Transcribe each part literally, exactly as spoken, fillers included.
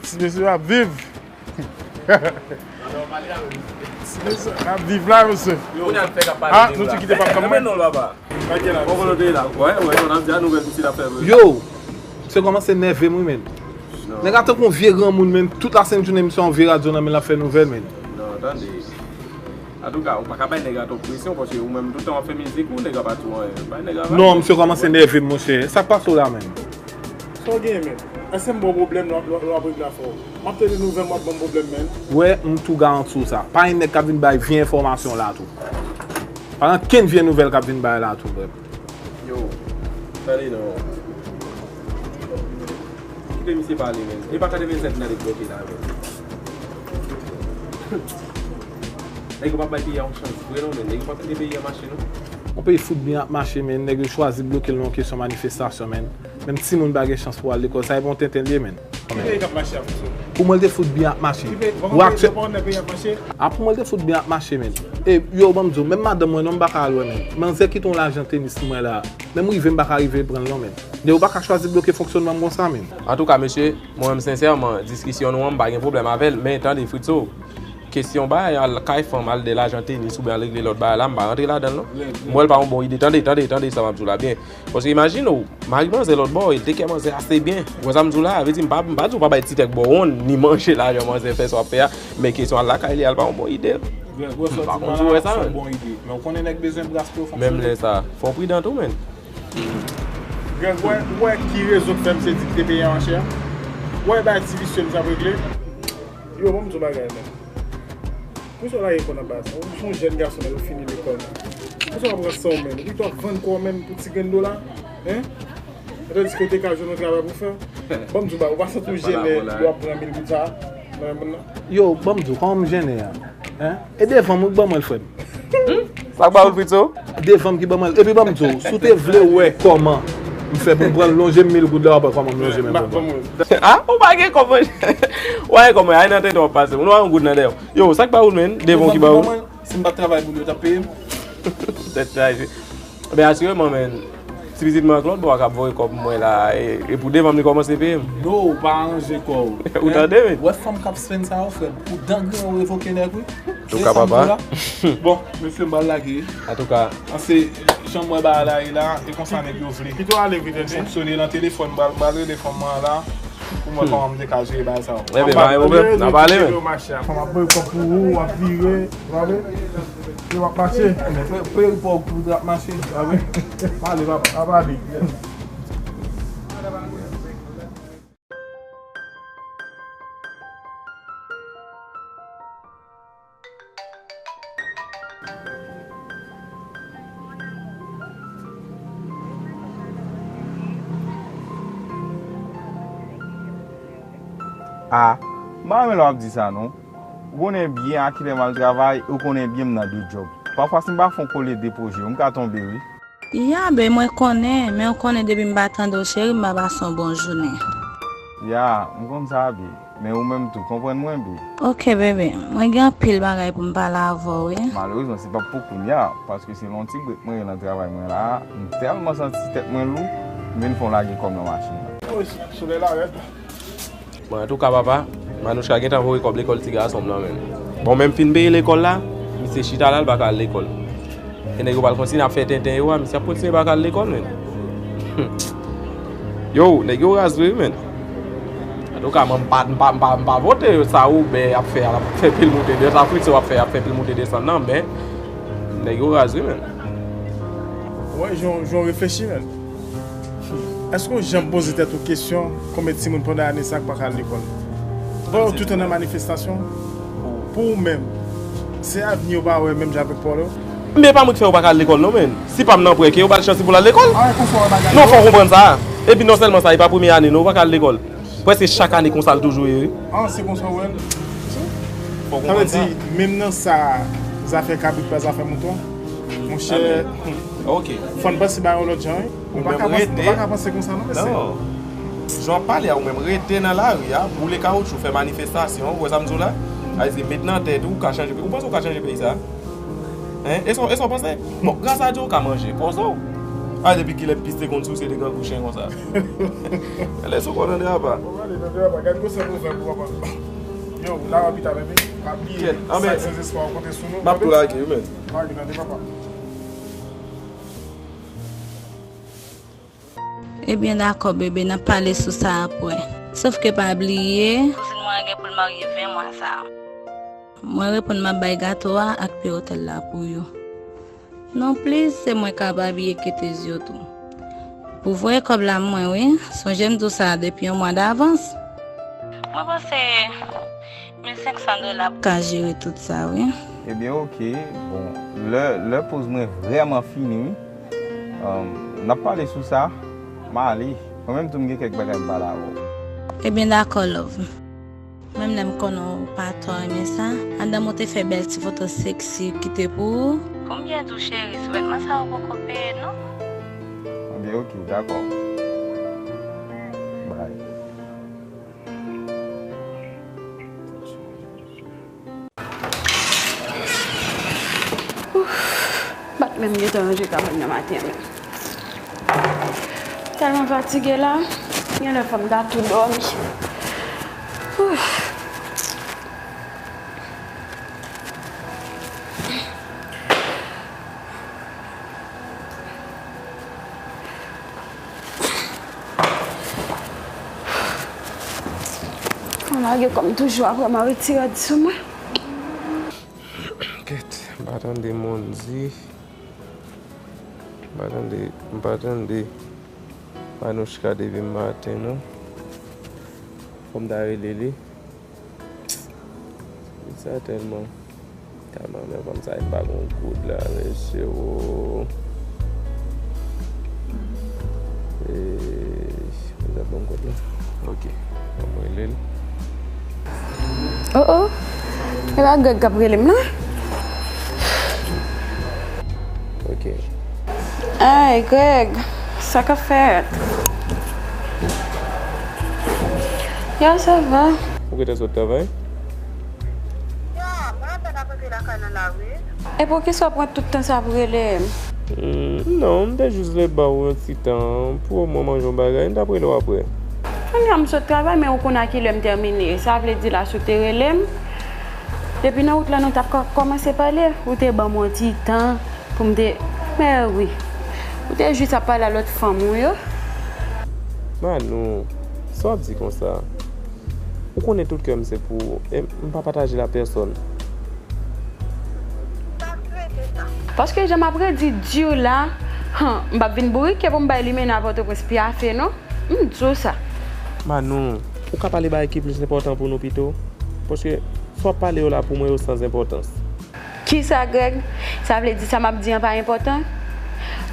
Ti mesye ap viv. Ti mesye ap viv la, mesye. Ah, nou te kite pap kanmenm. Yo, se kòmanse nève m wi, menn. Nèg la tankou yon vye granmoun, menn. Tout lasent jounen misye yon vye radyo nan men l ap fè nouvèl, menn. Non, tande. Antouka, ou pa ka bay nèg la twòp presyon, paske ou menm tout tan w ap fè mizik ou, nèg la pa di w anyen. Bay nèg la. Non, misye kòmanse nève m, monchè. Sa k pase w la, menn? Sa w genyen, menn? Èske m ba w pwoblèm lè w ap regle afè w? M ap tande nouvèl, m ap ban m pwoblèm, menn. Wè, m tou garanti w sa. Pa gen nèg k ap vin bay vye enfòmasyon la tou. Pa gen ankenn vye nouvèl k ap vin bay la tou, frè m. Yo, tande non. Kite misye pale, menn. E pa katrevennsèt nan li bloke la, menn. Nèg yo p ap bay peyi a yon chans vre non, menn. Nèg yo p ap kite peyi a mache non. Yon peyi fout byen ap mache, menn. Nèg yo chwazi bloke l nan yon kesyon manifestasyon, menn. Menm timoun pa gen chans pou al lekòl. Sa e pa yon tenten l ye, menn. Ki peyi k ap mache a, Fritzo? Pou mwen, l te fout byen ap mache. Ki peyi, pa yon peyi, pa yon peyi ap mache? A, pou mwen, l te fout byen ap mache, menn. E, yo, ban m di w, menm madanm mwen non, m pa ka al wè, menn. Manzè kite yon lajan tenis pou mwen la. Menm rive, m pa ka rive pran l non, menn. Nèg yo pa ka chwazi bloke fonksyònman m konsa, menn. Antouka, mesye, mwen menm, sensèman, diskisyon nou an, m pa gen pwoblèm avè l, men tande, Fritzo, kesyon bay al kay fanm, al de lajan tenis oubyen al regle lòt bagay la, m pa rantre ladan l non. M wè l pa yon bon ide. Tande, tande, tande sa m ap di w la byen. Paske imajine w, mari manzè lòt bò, e l te kè manzè ase byen. Ou wè sa m di w la, vle di m pa, m pa di w pa bay ti tèk bò wonn, ni manje lajan manzè fè sa w ap fè a, men kesyon al lakay li, al pa yon bon ide. M pa konn si w wè sa, menn. Menm lè sa, fò w pridan tou, menn. Greg, wè, wè ki rezon k fè misye di kite peyi a mache a? Wè bagay ti visye misye ap regle? Yo, ban m di w bagay, menn. Poukisa w lage kò nan baz? Ou se yon jèn gason, menn, ou fini lekòl, menn. Poukisa w ap ranse w, menn? Ou pito ap vann kò w, menn, pou ti grenn dola? Hein? Tandiske w te ka jwenn yon travay pou fè. Ban m di w bagay, ou pa santi w jennen lè w ap pran mil goud sa a nan men moun nan? Yo, ban m di w, kòman m jennen an? Hein? E devan m wi k ban mwen l, frè m. Sa k ba ou l, Fritzo? Devan m ki ban mwen l. Epi ban m di w, si w te vle wè kòman m fè pou m pran l, lonje m mil goud la, w ap wè kòman m lonje men pou m pran l. Ah, ou pa gen kòb, monchè. Ou pa gen kòb, monchè. Ay nan tenten w ap pase. Ou pa yon goud nan dèyè w. Yo, sa k ba ou l, menn? Devan w ki ba ou l? Si m pa t travay pou li, yo t ap peye m. Tèt chaje. Men asireman, menn. Ti pitit mwen ak lòt bò a k ap voye kòb mwen la, e, e pou devan m li kòmanse peye m. No, ou pa ranje kò w. Ou tande, men? Wè fanm k ap spend sa yo, frè m. Pou dan griyen w revoke nèg, wi. Antouka, papa. Bon, mesye, m pral lage. Antouka. An se, jan m wè bagay la ye la, e konsa nèg yo vle. Kite w ale vit, tande. Fonksyone nan telefòn, m pral, m pral rele fanm mwen la. Pou mwen, kòman m te ka jere bagay sa yo. Enben, pa gen pwoblèm, n a pale, men. Fanm ap voye kòb pou ou, w ap vire, w ap vire. Yo, w ap mache. Enben, pe, pe pou w ap mache. W ap vire. Pale, papa, pale. Ah, m pa renmen lè w ap di sa non. Ou konnen byen a kilè m al travay, ou konnen byen m nan de djòb. Pafwa si m pa fè yon kole de pwojè, m ka tonbe wi. Ya, be, mwen konnen, men ou konnen depi m pa tande w, cheri, m pa pase yon bon jounen. Ya, m konn sa, be. Men ou menm tou, konprann mwen, be. Oke, bebe, mwen gen anpil bagay pou m pale avè w, wi. Malerezman, se p ap pou kounya, paske se yon ti brek mwen ye nan travay mwen la a. M tèlman santi tèt mwen lou, m vin fè yon lage kòb nan machin nan. Solèy la rèd. Bon, antouka, papa, Manouchka gentan voye kòb lekòl ti gason m nan, menn. Bon, men m fin peye lekòl la, misye chita la, l pa ka al lekòl. E nèg yo pral kontinye ap fè tenten yo a, misye ap kontinye pa ka al lekòl, menn. Yo, nèg yo raz vre, menn. Antouka, mwen, m pa, m pa, m pa, m pa vote sa Roubè ap fè a, l ap fè pil moute desann, sa Fritzo ap fè a, ap fè pil moute desann nan, men nèg yo raz vre, menn. Wè, jan, jan w reflechi, menn. Èske w janm poze tèt ou kesyon, konbyen timoun pandan ane sa k pa ka al lekòl? Pandan tout tan nan manifestasyon, pou ou menm, se avni yo pa wè menm jan avèk pawòl yo? Men pa mwen k fè yo pa ka al lekòl non, menn. Si pa m nan prè ke yo ba l chans pou l al lekòl. Non, fò w konprann sa. Epi non sèlman sa, e pa premye ane non, yo pa ka al lekòl. Prèske chak ane konsa l toujou ye, wi. Ah, se konsa w wè l? Fò w konprann sa. Sa vle di, menm nan sa, zafè kabrit pa zafè mouton, monchè. Ok. Fò n panse bagay yon lòt jan, wi. Ou pa ka panse, ou pa ka panse konsa non, mesye. Non. Jan w ap pale a, ou menm rete nan lari a, boule kawoutchou, fè manifestasyon, ou wè sa m di w la? Ayiti, met nan tèt ou, ou ka chanje peyi. Ou panse ou ka chanje peyi sa? Hein? E sa, e sa w panse? Bon, gras a Dye, ou ka manje. Poze w. A, depi kilè pis te konn sou se de grangou chen konsa? Lè sou kò nan drapa. Bon, ale nan drapa. Gad gwosè pwovèb ou, papa. Yo, la w ap pita, bebe. Pa bliye, sa k san zespwa, w konte sou nou. M ap tou lage, wi, men. Lage, tande, papa. Ebyen, dakò, bebe, n ap pale sou sa apre. Sòf ke pa bliye, kouzin mwen an gen pou l marye ven mwa sa a. Mwen reponn m ap bay gato a ak pye otèl la pou yo. Non plis, se mwen k ap abiye Ketezyo tou. Pou voye kòb la mwen, wi. Sonje m di w sa depi yon mwa davans. Mwen panse mil senk san dola ka jere tout sa, wi. Ebyen, oke. Bon, lè, lè poz mwen vrèman fini, wi. Um, n ap pale sou sa. M ale. Mwen menm tou, m gen kèk bagay m pale avè w. Ebyen, dakò, love. Menm lè m konnen w pa twò renmen sa, madanm ou te fè bèl ti foto seksi kite pou ou. Pou m byen di w, cheri, sou vètman sa yo poko peye, non. Ebyen, oke, dakò. Bye. Ouf, m pa t menm gentan ranje kabann nan maten an menm. Tèlman fatige la, genlè fò m ta tou dòmi. Ouf. Mwen lage kò m toujou apre m retire rad sou mwen. Kèt, m pa tande Monzi. M pa tande, m pa tande Manouchka depi maten, non. Fò m ta rele li. Sa tèlman, tèlman, men fanm sa, li pa gon goud la, mesye, o. Eey, li ap ban m kòd la. Ok, ban mwen rele l. Oh, oh. E pa Greg k ap rele m, non? Ok. Ay, Greg, sa k ap fèt? Ya, sa va. Ou gentan sot travay? Ya, mwen apèn ap rantre lakay nan la, wi. E poukisa w pran tout tan sa pou rele m? Hmm, non, m te jis vle ba w yon ti tan pou w manje yon bagay, m t ap rele w apre. Kounye a m sot travay, men ou konn a kilè m tèmine. Sa vle di la, si w te rele m, depi nan wout la, nou t ap ka kòmanse pale. Ou te ban m yon ti tan pou m te, men wi. Ou te jis ap pale a lòt fanm ou yo. Manou, sa w ap di konsa? Ou konnen tout kè m se pou ou, e m pa pataje l a pèsòn. Paske jan m ap redi di w la, han, m p ap vin bourike pou m bay limena Pòtoprens pyafe, non. M di w sa. Manou, ou ka pale bagay ki plis enpòtan pou nou pito? Paske sa w ap pale yo la pou mwen yo san enpòtans. Kisa, Greg? Sa vle di sa m ap di an pa enpòtan?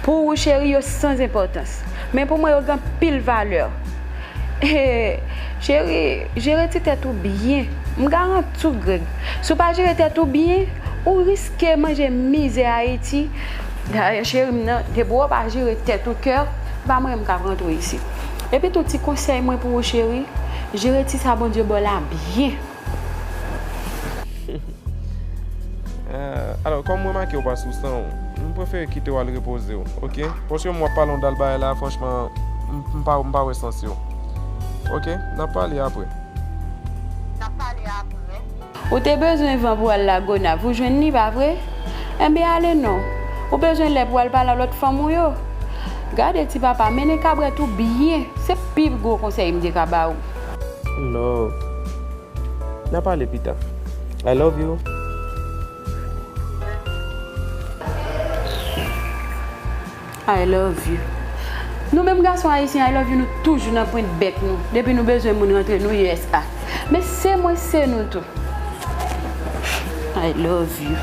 Pou ou, cheri, yo san enpòtans. Men pou mwen, yo gen anpil valè. Cheri, jere ti tèt ou byen. M garanti w, Greg, si w pa jere tèt ou byen, ou riske manje mizè Ayiti. Dayè, cheri m nan, depi w pa jere tèt ou, kè, pa mwen m k ap rantre w isit. Epi tou, ti konsèy mwen pou ou, cheri, jere ti sa Bondye ba w la byen. Ah, alò, kòm m remake w pa sou san w, m prefere kite w al repoze w, oke? Paske m w ap pale yon dal bagay la, franchman, m, m pa, m pa wè sans yo. Oke? N ap pale apre. N ap pale apre. Ou te bezwen van pou al Lagonav, ou jwenn li, pa vre? Enben, ale non. Ou bezwen lè pou al pale a lòt fanm ou yo? Gade, ti papa, mennen kabrèt ou byen. Se pi gwo konsèy m te ka ba ou. Love. N a pale pita. I love you. I love you. Nou menm gason ayisyen, I love you, nou toujou nan pwent bèk nou. Depi nou bezwen moun rantre, nou U S A. Men se mwen, se nou tou. I love you.